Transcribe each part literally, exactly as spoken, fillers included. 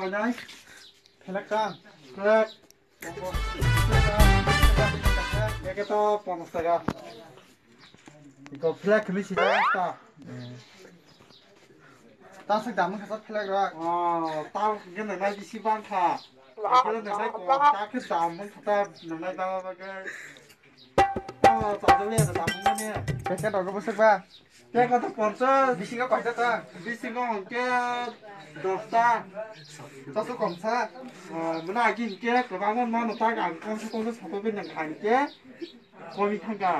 Nai. Phelak ta. Phelak. Eke to ponchas taka. Iko phelak khili sida ta. Ta se dam kha phelak rak. Oh, ta gene nai bisi bang kha. Gene nai ko ta khe dam kha ta nai dam ba ge. Packet rok bwswk ba? Packet to ponchas. Bisingo kaisa ta? Bisingo hwnkhe dosta. Chasu komsa. Muna agi hwnkhe kwbangma mano ta ang kongsa kongsa sapai bai nang kha hwnkhe komi thangkha.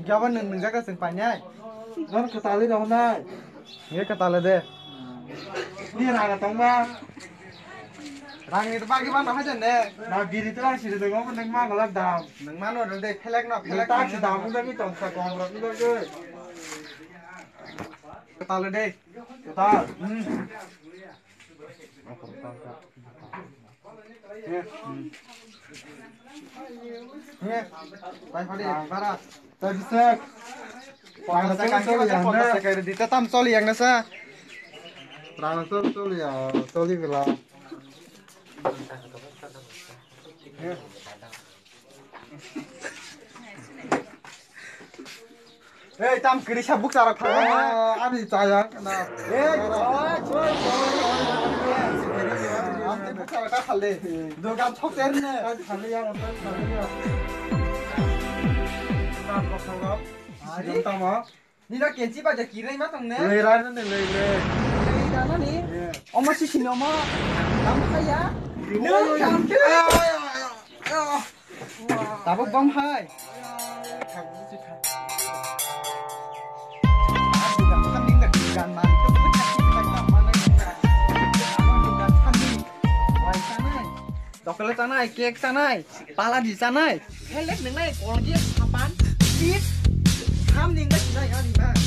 Gabon nwng nwngjak chwng painai? Nang kwtalwi rohonai. Nge kwtal de. Ni rang tong ba. Rang ni bagi ba no hajan de. Na biri to siri de go nang ma gala dam. Nang ma no de phelek no phelek. Ta si dam ni bagi tong sa kong rok ni bagi. Kwtal de. Kwtal. Hmm. Pai padi bara. Tadi sek. Rang sek sek ya na. Dita tam choli yang nasa. Rang sek sek ya, choli gela. Hei, tam kiri sabuk tarak phang. Ani chaya na. Hei, choi, choi, choi. Ang te buk tarak ka khale. Dogan thok ter ne. Khale ya, khale ya. Tam ko khalo. Ari tamo. Nino kenchi ba ja kirai ma tong ne? Lei ra ne, lei, lei. Lei ra na ni? Omo si sino mo. Tam khaya. Nino tam ke. Tabuk bom hai. Chocolate chanai, cake chanai, paladi chanai. Helek nang nai, Colgate, sapan, chips, ham ning nai, nai, nai, nai.